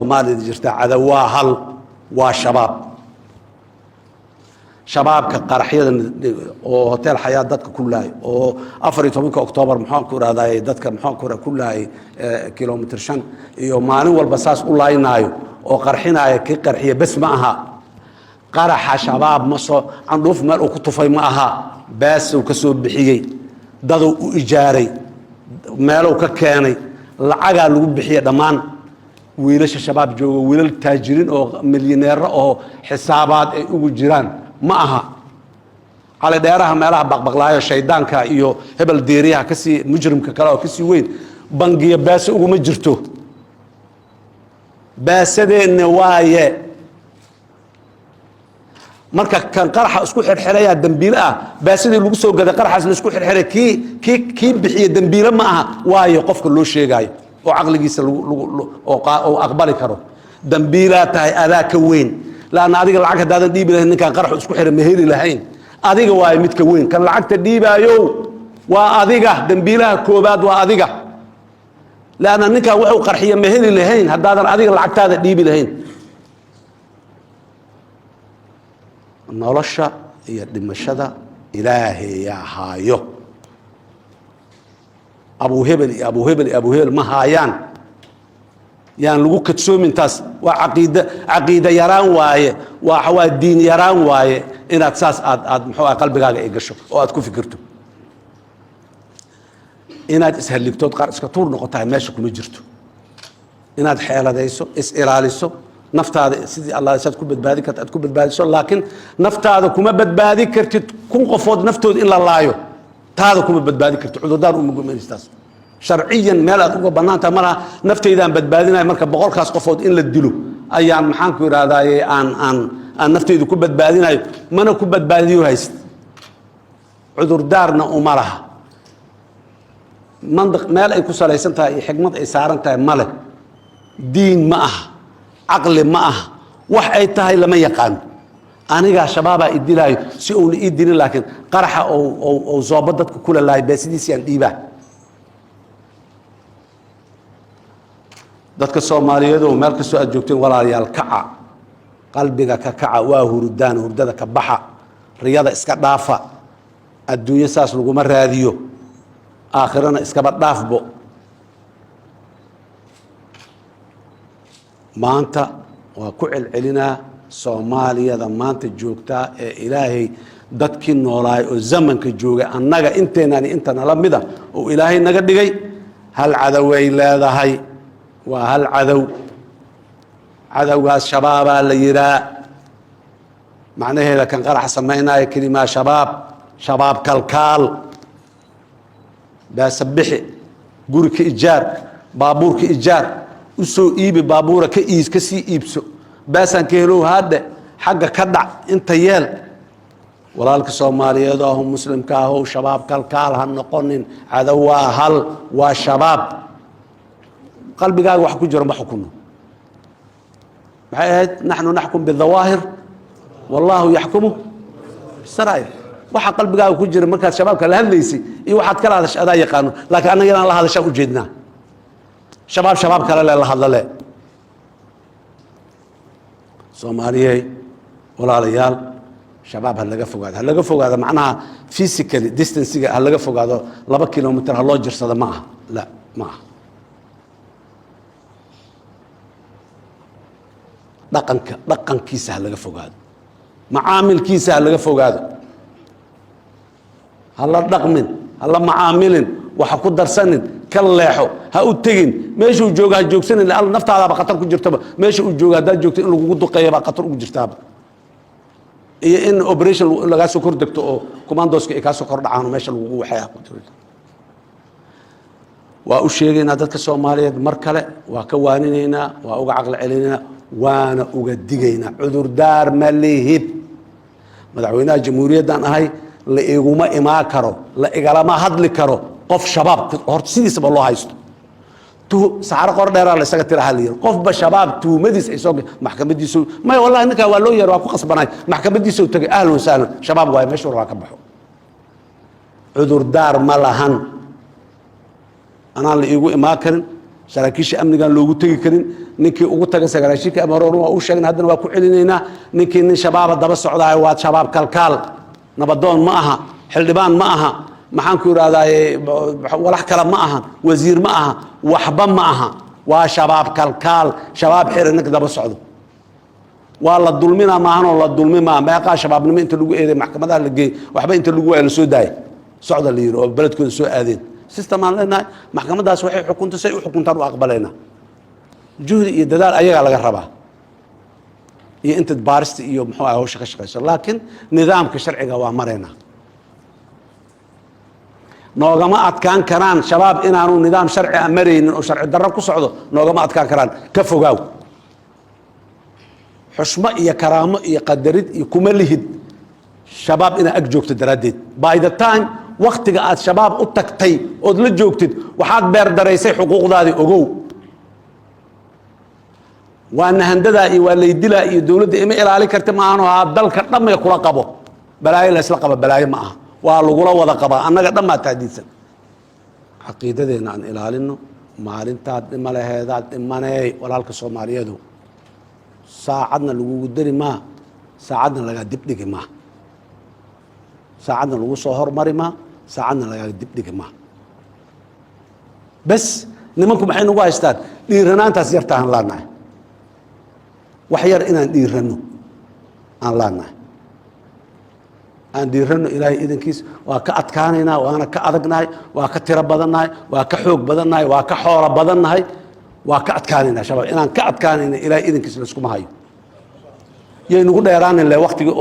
Soomaalida jirta cadow waa hal, waa Shabaab. Shabaabka qaraxyada oo Hotel Xayaat dadka ku laayay, oo 14-ka Oktoobar, maxaan ku irahday, dadka, maxaan ku ku laayay Kilometer 5 iyo maalin walba saas u laaynaayo oo qarxinaayo, kii qarxiya bes ma aha. Qaraxa Shabaab ma soo candhuuf meel uu ku tufay ma aha. Beesuu ka soo bixiyey, daduu u ijaaray, meeluu ka keenay, lacagaa lagu bixiyey. Dhammaan wiilasha Shabaab jooga wiilal taajiriin oo milyaneero oo xisaabaad ay ugu jiraan ma aha. Cali Dheeraha meelaha baqbaqlaayo, shaydaanka iyo hebel deeriyaha kasii mujrimka kale oo kasii weyn, bangiya beese uguma jirto. Beesadeenna waaye. Marka kan qaraxa isku xirxirayaa dembiile ah, beesadii lagu soo gaday qaraxaas la isku xirxiray kii bixiye dembiile ma aha. Waayo qofka loo sheegaayo oo caqligiisa oo aqbali karo, dambiilaa tahay, adaa ka weyn. Laanna adiga lacag haddaadan dhiibi lahayn, ninkaan qaraxu isku xiray ma heli lahayn. Adiga waayo midka weyn, kan lacagta dhiibaayo waa adiga. Dembiilaha koobaad waa adiga, leanna ninkan wuxuu qarxiya ma heli lahayn haddaadan adiga lacagtaada dhiibi lahayn. Nolosha iyo dhimashada Ilaahayaa haayo. Abu hebel iyo abu hebel iyo abu hebel ma haayaan. Yaan lagu kadsoomin taas. Waa caqiid, caqiida yaraan waaye, waa diin yaraan waaye inaad saas aad muxuu ah qalbigaaga ay gasho oo aad ku fikirto inaad ishalligtood qaar iska tuur noqotahay. Meesha kuma jirto inaad xeeladayso, is ilaaliso, naftaada sidii Allah saad ku badbaadi karta aad ku badbaadiso, laakiin naftaada kuma badbaadi kartid 1000 qofood naftooda in la laayo. Taada kuma badbaadi kartid, cudurdaar uma gumaystaas. Sharciyan meel aad uga bannaantaha ma laha. Naftaydaan badbaadinayo, marka 100-kaas qofood in la dilo ayaan, maxaan ku idhahdaaye, aan naftaydu ku badbaadinayo, mana ku badbaadiyo hayst, cudurdaarna uma laha. Mandiq meel ay ku salaysan tahay iyo xikmad ay saaran tahay ma leh. Diin ma aha, caqli ma aha, wax ay tahay lama yaqaano. Anigaa Shabaabaa i dilaayo si uuna ii dilin, laakiin qaraxa ou zoobo dadka kula laayo beesidiisii aan dhiibaa. Dadka Soomaaliyeedow, meel kastoo aad joogteen, walaalayaal, kaca, qalbiga ka kaca. Waa hurudaan, hurdada ka baxa, riyada iska dhaafa. Adduunyo saas laguma raadiyo, aakhirana iskaba dhaafbo. Maanta waa ku celcelinaa, Soomaaliyada maanta joogtaa ee Ilaahay dadkii noolaay oo zamanka joogay, annaga inteenani intana la mida oo Ilaahay naga dhigay, hal cadoway leedahay. Waa hal cadow, cadowgaas Shabaabaa la yihaa. Macnaheeda kan qarax samaynaayo kelimaa Shabaab, Shabaab kalkaal, baasa bixi, guri ka ijaar, baabuur ka ijaar, u soo iibi baabuura, ka iis, ka sii iibso, baasaan ka helow, haadhe xagga ka dhac, inta yeel. Walaalka Soomaaliyeed ahu, muslimka ahow, Shabaab kalkaal ha noqonin. Cadow waa hal, waa Shabaab. Qalbigaaga wax ku jiro ma xukuno. Maxay ahayd? Naxnu naxkum bidawaahir wallahu yaxkumu bisaraa'ir. Waxa qalbigaaga ku jira markaad Shabaabka la hadlaysay iyo waxaad kala hadashay adaa yaqaano, laakiin annaga inaan la hadashaan ujeednaa. Shabaab, shabaab kale le la hadla le. Soomaaliyey, walaalayaal, Shabaab ha laga fogaado, ha laga fogaado. Macnaha physically distancega ha laga fogaado, 2 kilometer ha loo jirsado ma aha, la ma aha. Dhaqanka, dhaqankiisa ha laga fogaado, macaamilkiisa ha laga fogaado. Ha la dhaqmin, ha la macaamilin, waxa ku darsanin, ka leexo, ha u tegin meeshuu jooga, ha joogsanin. Alla naftaadaaba khatar ku jirtaba. Meesha uu jooga haddaad joogto, in lagugu duqeeya baa khatar ugu jirtaaba, iyo in operation lagaa soo kor degto oo commandoska ay kaa soo kor dhacaan oo meesha lagugu waxeeya. Waa u sheegaynaa dadka Soomaaliyeed mar kale, waa ka waaninaynaa, waa uga caqli celinaynaa, waana uga digaynaa. Cudurdaar ma lihid. Madaxweynaha jamhuuriyaddan ahay, la iguma imaan karo, la igalama hadli karo qof Shabaab horta sidiisaba loo haysto. Saxaro qor dheeraa la isaga tiraha la yiri. Qofba Shabaab tuhumadiis ay soo maxkamadiisu maya. Wallahi ninkaa waa loo yeer, waa ku qasbanay, maxkamadiisa u tagay, ahlan wasahlan, Shabaab waaye, meeshu rabaa ka baxo. Cudurdaar ma lahan. Anaan la iigu imaan karin. Saraakiisha amnigaan loogu tegi karin. Ninkii ugu taga saraakiisha amni hore waa u sheegna, haddana waa ku celinaynaa: ninkii nin Shabaaba daba socdaay waa Shabaab kalkaal. Nabadoon ma aha, xildhibaan ma aha, maxaan ku idhahdaa, walax kale ma aha, wasiir ma aha, waxba ma aha, waa Shabaab kalkaal. Shabaab xira ninka daba socdo. Waa la dulmina maahanoo la dulmi maa. Meeqaa Shabaabnimo inta lagu eeday maxkamadaha la geeyey, waxba inta lagu waaya la soo daayay, socda la yidhi, oo beledkooda soo aadeen? System aan leenahay. Maxkamaddaas waxay xukunto, say u xukuntaan u aqbalaynaa. Juhdi iyo dadaal ayagaa laga rabaa iyo inta baarista iyo muxuu ah hawsha ka shaqeyso, laakiin nidaamka sharciga waa maraynaa. Noogama adkaan karaan Shabaab inaanu nidaam sharci a maraynin oo sharci darro ku socdo. Noogama adkaan karaan. Ka fogaaw. Xushmo iyo karaamo iyo qadarid iyo kuma lihid Shabaab inaad ag joogto daraaddeed. By the time waktiga aad Shabaab u tagtay ood la joogtid, waxaad beerdaraysay xuquuqdaadii. Ogow, waa nahandadaa iyo waa laydilaa iyo dowladda ima ilaali karti maahan. Haa, dalka dhamay kula qabo. Balaayo laysla qaba balaayo ma aha, waa lagula wada qabaa. Annaga dhammaa tahdiidsan. Caqiidadeenna aan ilaalino. Maalintaad dhima laheedaad dhimaneey, walaalka Soomaaliyeedu. Saacadna lagugu dari maa, saacadna lagaa dibdhigi maa. Saacadna lagu soo hormari maa, saacadna lagaa dibdhigi maa. Bes, nimanku maxay nagu haystaan? Dhiiranaantaas yarta aan laanahay, wax yar inaan dhiirano aan laanahay. Aan dhiirano. Ilaahay idankiis waa ka adkaanaynaa, waana ka adagnahay, waa ka tiro badannahay, waa ka xoog badannahay, waa ka xoolo badannahay. Waa ka adkaanaynaa Shabaab. Inaan ka adkaanayna Ilaahay idankiis layskuma hayo. Yay nagu dheeraanin le waktigii oo.